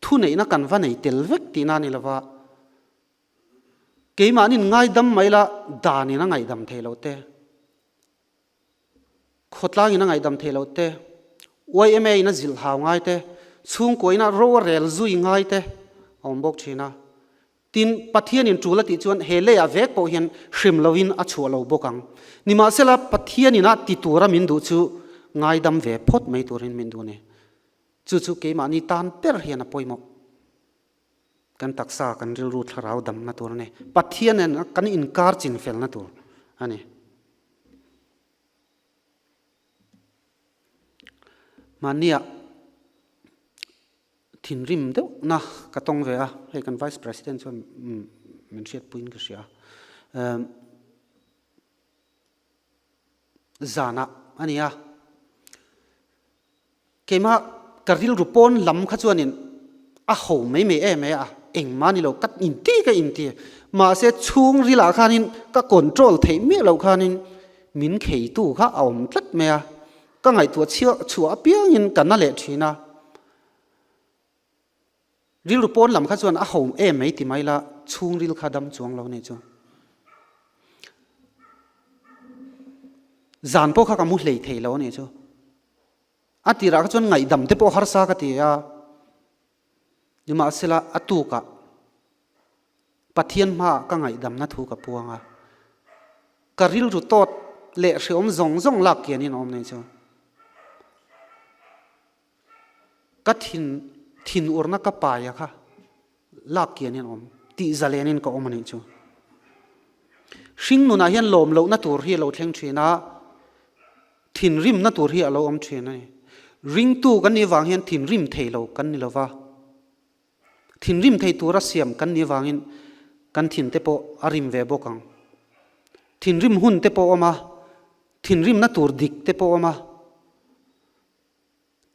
thuneihna kan va nei tel vek tihna a ni lova, keimahnin ngaidam mai la danin a ngaihdam thei lo te, khawtlangin a ngaihdam thei lo te, yma in a zilh hau ngai te, chhungkuain a ro a rel zui ngai te a awm bawk thin a. Tin, Pathianin tul a tih chuan he leiah vek pawh hian hrem loin a chhuah lo bawk ang. Nimahsela, Pathianin a ti tura min duh chu ngaidam ve phawt mai turin min duh a ni. Chu chu keimahni tan ber hian a pawimawh. Kan taksa, kan rilru thlarau damna tur a ni. Pathian nen kan inkar chinfelna tur a ni. Mahniah. Thinrim deuhna ka tawng ve a, hei kan Vice President chuan min hriatpuiin ka hria. Zanah a ni a, keimah ka rilru pawn lam kha chuanin a ho mai mai em mai a, engmah ni lo ka inti ka inti, mahse chhungrilah khanin ka control theih miah loh khanin min kheitu kha a awm tlat mai a. Ka ngaihtuah chhiah chhuah apiangin ka na leh thin a. Rilru pawn lam kha chuan a ho em mai ti mai la, chhungril kha dam chuang lo nih chu. Zan pawh kha ka mu hlei thei lo nih chu. A tirah kha chuan ngaihdam te pawh harsa ka ti a, nimahsela a tukah Pathian hmaah ka ngaihdamna thu ka puang a, ka rilru tawt leh hreawm zawng zawng lak kianin a awm nih chu. Ka thin thinurna ka paia kha lak kianin a awm, tih zalenin ka awm a nih chu. Hring nunah hian lawm lohna tur hi a lo thleng thin a, thinrimna tur hi a lo awm thin a ni. Ringtu kan nih vang hian thinrim thei lo kan ni lo va, thinrim thei tura siam kan nih vangin kan thin te pawh a rim ve bawk ang. Thinrim hun te pawh a awm a, thinrimna tur dik te pawh a awm a.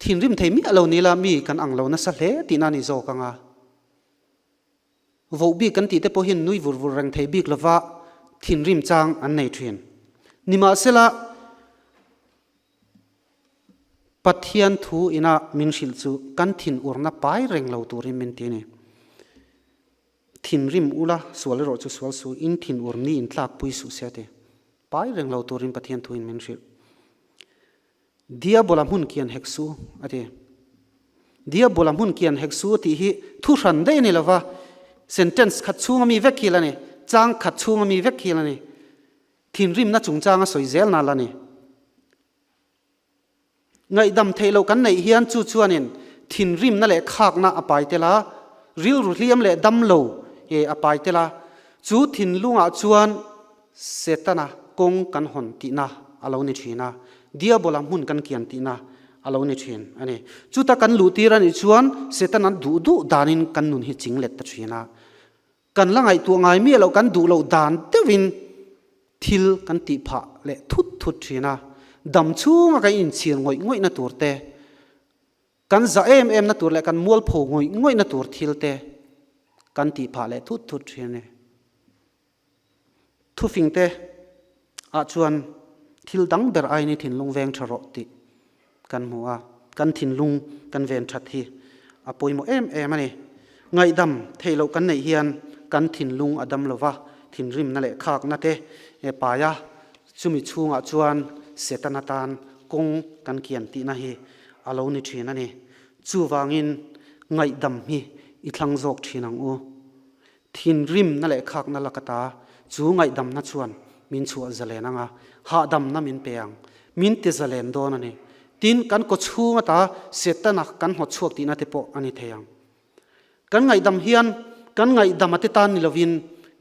Thinrim thei miah lo ni la mi kan ang lo nasa hle tihna a ni zawk ang a. Voh bik kan tih te pawh hian nui vur vur reng thei bik lova thinrim chang an nei thin. Nimahsela, Pathian thu ina min hrilh chu kan thinurna pai reng lo turin min ti a ni. Thinrim ula sual erawh chu sual su, in thinur ni in tlakpui suh se a ti. Pai reng lo turin Pathian thu in min hrilh. Diabola hmun kian hek su, a ti. Diabola hmun kian hek su tih hi thu hran daih a ni lo va, sentence khat chhunga mi vek hi la ni, chang khat chhunga mi vek hi la ni. Thinrimna chungchanga sawi zel na la ni. Ngaihdam theih loh kan neih hian chu chuanin thinrimna leh khakna a pai tel a, rilru hliam leh dam lo a pai tel a, chu thinlungah chuan Setana kawng kan hawn tihna a lo ni thin a, Diabola hmun kan kian tihna a lo ni thin a ni. Chuta kan luhtir a nih chuan Setana duh duh danin kan nun hi chinglet ta thin a. Kan la ngaihtuah ngai miah loh, kan duh loh dan deuhin thil kan tih phah leh thut thut thin a. Dam chhunga kan inchhir ngawih ngawihna tur te, kan za em emna tur leh kan mualpho ngawih ngawihna tur thil te kan tih phah leh thut thut thin a ni. Thufingte ah chuan thil dang ber aiin i thinlung veng tha rawh tih kan hmu a, kan thinlung kan ven that hi a pawimawh em em a ni. Ngaihdam theih loh kan neih hian kan thinlung a dam lo va, thinrimna leh khakna te pai a, chumi chhungah chuan Setana tan kawng kan kian tihna hi a lo ni thin a ni. Chuvangin ngaihdam hi i thlang zawk thin ang u. Thinrimna leh khakna lak ata chu ngaihdamna chuan min chhuah zalen ang a, hahdamna min pe ang. Min ti zalen dawn a ni. Tin, kan kawchhung ata Setana kan hnawt chhuak tihna te pawh a ni thei ang. Kan ngaihdam hian kan ngaihdama te tan ni lovin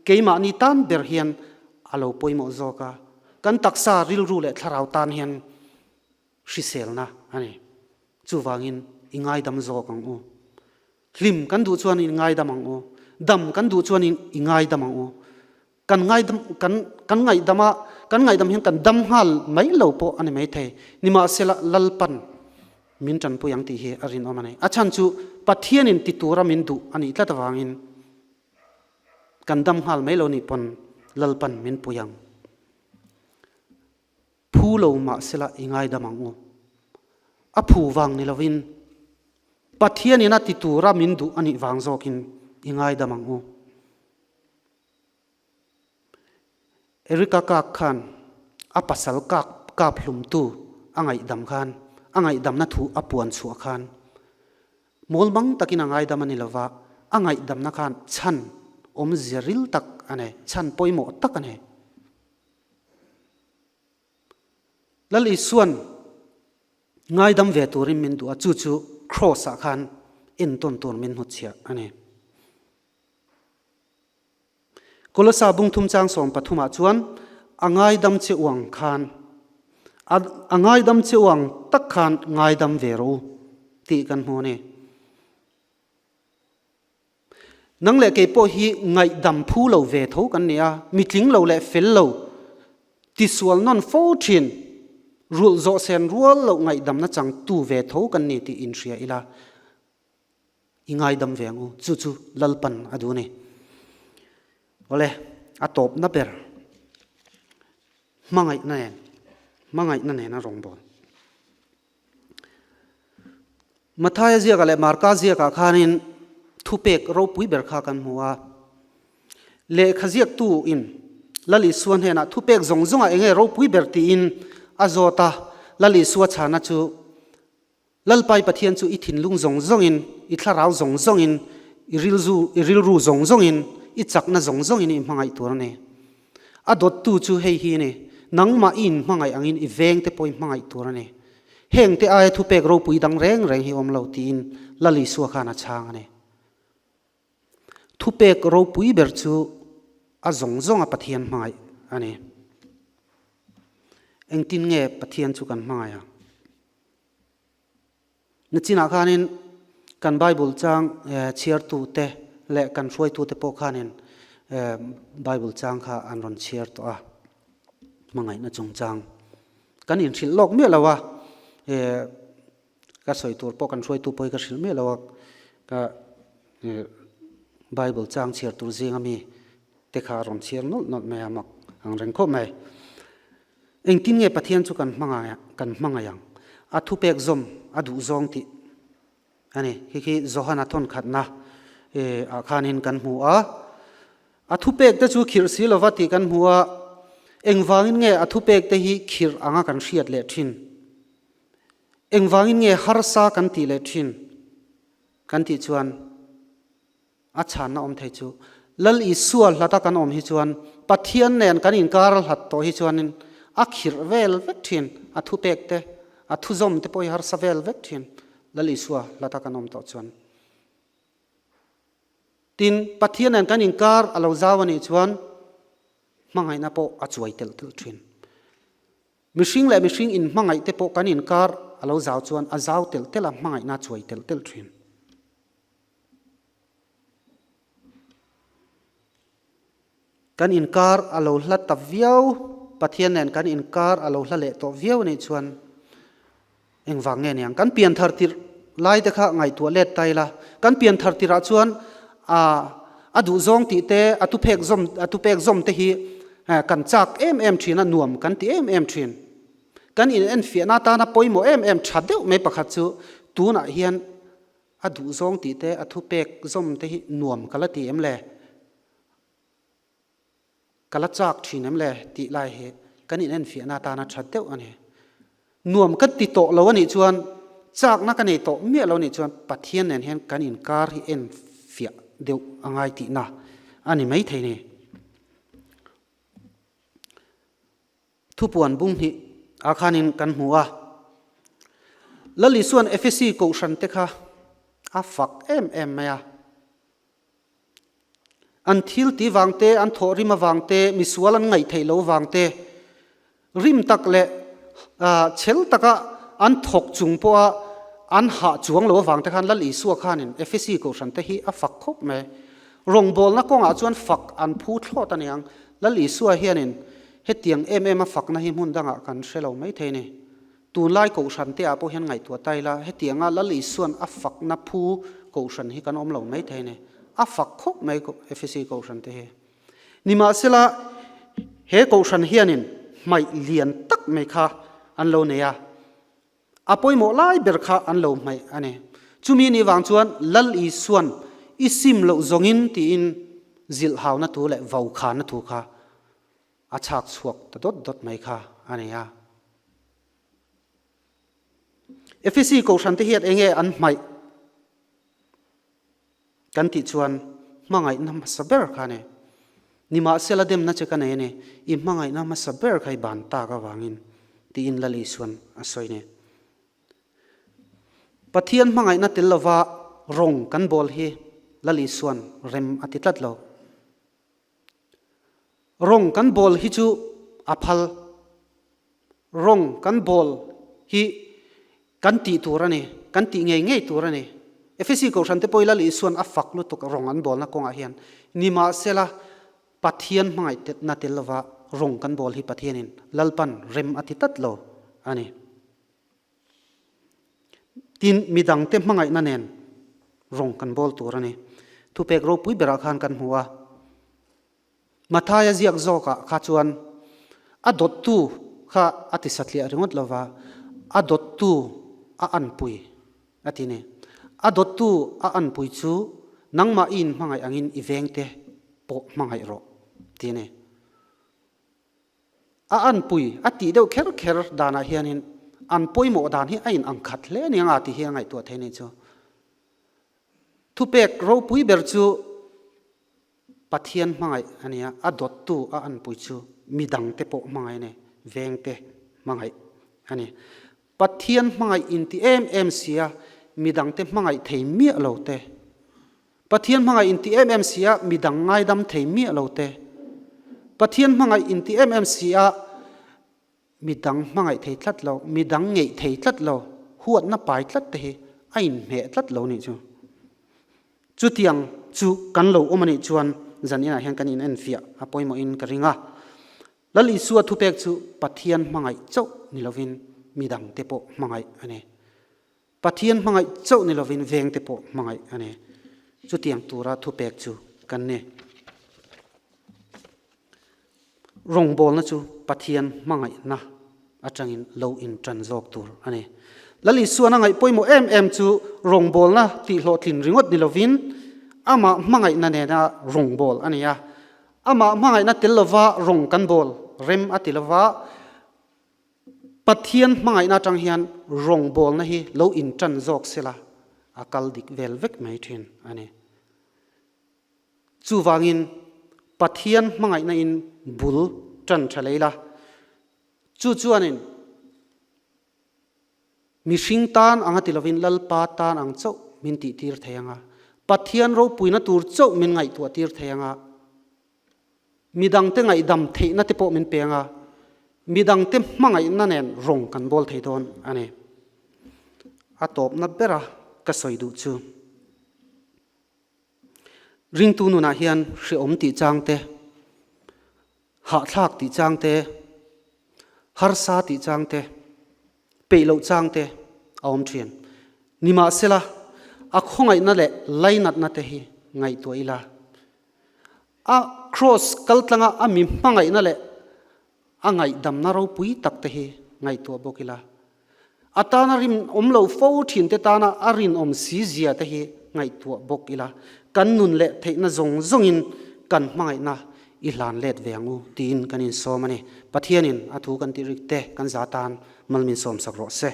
keimahni tan ber hian a lo pawimawh zawk a. Kan taksa, rilru leh thlarau tan hian hriselna a ni. Chuvangin i ngaidam zawk ang u. Hlim kan duh chuan in ngaidam ang u. Dam kan duh chuan in i ngaidam ang u. Kan ngaidam kan kan ngaihdam a, kan ngaihdam hian kan dam nghal mai lo pawh a ni mai thei. Nimahsela Lalpan min tanpui ang tih hi a rinawm a ni. A chhan chu Pathianin ti tura min duh a nih tlat avangin kan dam nghal mai lo nih pawn Lalpan min pui ang. Phu lo mahsela i ngaidam ang u. A phu vang ni lovin Pathianin a ti tura min duh a nih vang zawkin i ngaidam ang u. Erika kak khan a pasal kak kap hlumtu a ngaihdam khan a ngaihdamna thu a puan chhuah khan mawlmang takin a ngaidam a ni lova, a ngaihdamna khan chhan awmzia ril tak a nei, chhan pawimawh tak a nei. Lal Isuan ngaidam ve turin min duh a, chu chu Kraws-ah khan entawn tur min hnutchhiah a ni. Kolosa bungthum chang 13 ah chuan a ngaidam che uang khan a ngaidam che uang tak khan ngaidam ve rawh u tih kan hmu a ni. Nang leh kei pawh hi ngaihdam phu lo ve tho kan ni a, mitling lo leh fel lo, tisual nawn fo thin, rulh zawh sen rual loh ngaihdamna chang tu ve tho kan ni tih inhria ila, i ngaidam ve ang u, chu chu Lalpan a duh a ni. Awle, a tawpna ber, hmangaihna nen, hmangaihna nena rawngbâwl. Mathaia ziakah leh Marka ziakah khanin thupek ropui ber kha kan hmu a. Lehkha ziaktu in Lal Isua hnenah thupek zawng zawngah enge ropui ber tiin a zawt a, Lal Isua chhana chu Lalpai Pathian chu i thinlung zawng zawngin, i thlarau zawng zawngin, i rilzu, i rilru zawng zawngin, i chakna zawng zawngin i hmangaih tur a ni. A dawttu chu hei hi a ni, nangmah i inhmangaih angin i vengte pawh i hmangaih tur a ni. Hengte aia thupek ropui dang reng reng hi awm lo tiin Lal Isua khan a chhang a ni. Thupek ropui ber chu a zawng zawnga Pathian hmangaih a ni. Engtin nge Pathian chu kan hmangaih ang? Nachinah khanin kan Bible chang chhiartute leh kan hruaitute pawh khanin Bible chang kha an rawn chhiar tawh a, hmangaihna chungchang kan inhrilh lawk miah lo a, ka sawi tur pawh kan hruaitu pawh hi ka hrilh miah lo a, ka Bible chang chhiar tur zinga mi te kha a rawn chhiar nawlh nawlh mai a, mak ang reng khawp mai. Engtin nge Pathian chu kan hmangaih kan hmangaih ang? A thupek zawm a duh zawng tih a ni. Khi khi Johana thawnkhatna ah khanin kan hmu a. A thupek te chu khirh si lova tih kan hmu a. Engvangin nge a thupek te hi khirh anga kan hriat leh thin? Engvangin nge harsa kan tih leh thin? Kan tih chuan. A chhanna awm thei chu Lal Isua hlata kan awm hi chuan Pathian nen kan inkar hlat tawh hi chuanin a khirh vel vek thin, a thupek te, a thuzawm te pawh hi harsa vel vek thin Lal Isua hlata kan awm tawh chuan. Tin, Pathian nen kan inkar a lo zau a nih chuan hmangaihna pawh a chuai telh telh thin. Mihring leh mihring inhmangaih te pawh kan inkar a lo zau chuan a zau telh telh a, hmangaihna a chuai telh telh thin. Kan inkar a lo hla ta viau, Pathian nen kan inkar a lo hla leh tawh viau anih chuan engvang nge niang? Kan pianthar tirh lai te kha ngaihtuah let ta ila, kan pianthar tirh ah chuan a duhzawng tih te, a tuphek zawm, a tupek zawm te hi kan chak em em thin a, nuam kan ti em em thin. Kan in enfiahna atana pawimawh em em tha deuh mai pakhat chu tunah hian A duhzawng tih te, a thupek zawm te hi nuam ka la ti em le? Ka la chak thin em le? Tih lai hi kan inenfiahna atana that deuh a ni. Nuam ka ti tawh lo a nih chuan, chakna ka nei tawh miah lo a nih chuan Pathian nen hian kan inkar hi enfiah deuh a ngai tihna a ni maithei ni. Thupuan bung hnih ah khanin kan hmu a, Lal Isua'n Efesi kohhran te kha a fak em em mai a. An thil ti vang te, an thawh rim avang te, misual an ngaih theih lo vang te, rim tak leh chhel taka an thawk chung pawha an hah chuang lo avang te khan Lal Isua khanin Efesi kohhran te hi a fak khawp mai. Rawngbawlna kawngah chuan fak an phu thlawt a niang. Lal Isua hianin Hetiang em em a fakna hi hmun dangah kan hre lo maithei ni. Tunlai Kohhran te ah pawh hian ngaihtuah ta ila, hetianga Lal Isua'n a fakna phu Kohhran hi kan awm lo maithei ni. A fak khawp mai Efesi Kohhran te hi. Nimahsela, he Kohhran hianin hmaih lian tak mai kha an lo nei a. A pawimawh lai ber kha an lo hmaih a ni. Chumi ni vang chuan Lal Isua'n i sim loh zawngin tiin zilhhauna thu leh vaukhana thu kha a chhak chhuak ta dawt dawt mai kha a ni a. Efesi Kohhrante hian enge an hmaih kan tih chuan hmangaihna hmasa ber kha a ni. Nimahsela demna che ka nei a ni, i hmangaihna hmasa ber kha i ban tak avangin tiin Lal Isua'n a sawi a ni. Pathian hmangaihna tel lova rawng kan bawl hi Lal Isua'n rem a ti tlat lo. Rawng kan bawl hi chu a phal. Rawng kan bawl hi kan tih tur a ni, kan tih ngei ngei tur a ni. Efesi Kohhran te pawh i Lal Isua'n a fak lutuk rawng an bawlna kawngah hian nimahsela Pathian hmangaihna tel lova rawng kan bawl hi Pathianin Lalpan rem a ti tlat lo a ni. Tin, midangte hmangaihna nen rawng kan bawl tur a ni. Thupek ropui berah khan kan hmu a. Mathaia ziak zawkah kha chuan a dawttu kha a ti satliah ringawt lova, a dawttu a anpui. A ti ni. A dawttu a anpui chu nangmah i inhmangaih angin i vengte pawh hmangaih rawh, ti a ni. A anpui a tih deuh kher kher danah hianin an pawimawh dan hi a in ang khat hle aniang a tih hi a ngaihtuah thei a nih chu. Thupek ropui ber chu Pathian hmangaih a nia, a dawttu a anpui chu midangte pawh hmangaih a ni, vengte hmangaih a ni. Pathian hmangaih inti em em sia midangte hmangaih thei miah lo te, Pathian hmangaih inti em em sia midang ngaidam thei miah lo te, Pathian hmangaih inti em em sia midang hmangaih thei tlat lo, midang ngeih thei tlat lo, huatna pai tlat te hi a inhmeh tlat lo nih chu. Chutiang chu kan lo awm a nih chuan zan inah hian kan inenfiah a pawimawhin ka ring a. Lal Isua thupek chu Pathian hmangaih chauh ni lovin midangte pawh hmangaih a ni. Pathian hmangaih chauh ni lovin vengte pawh hmangaih a ni. Chutiang tura thupek chu kan ni. Rawngbawlna chu Pathian hmangaihna atangin lo intan zawk tur a ni. Lal Isuan a ngaih pawimawh em em chu rawngbawlna tihhlawhtlin ringawt ni lovin amah hmangaihna nena rawngbâwl a ni a. Amah hmangaihna tel lova rawng kan bawl rem a ti lova, Pathian hmangaihna atang hian rawngbawlna hi lo intan zawk sela a kal dik vel vek mai thin a ni. Chuvangin Pathian hmangaihna in bul tan tha lei la, chu chuanin mihring tan anga ti lovin Lalpa tan ang chauh min tihtir thei anga, Pathian ropuina tur chauh min ngaihtuah tir thei anga, midangte ngaihdam theihna te pawh min pe anga, midangte hmangaihna nen rawng kan bawl thei dawn a ni. A tawpna bera ka sawi duh chu. Ringtu nunah hian hrehawm tih chang te, hahthlak tih chang te, harsa tih chang te, peih loh chang te a awm thin. Nimahsela, a khawngaihna leh lainatna te hi ngaihtuah ila, a kraws kaltlanga a mi hmangaihna leh A ngaihdamna ropui tak te hi ngaihtuah bawk ila, a tana rinawm lo fo thin te tana a rinawm si zia te hi ngaihtuah bawk ila, kan nun leh theihna zawng zawngin kan hmangaihna i hlan let ve ang u tiin kan insawm a ni. Pathianin a thu kan tih rik te kan za tan mal min sawmsak rawh se.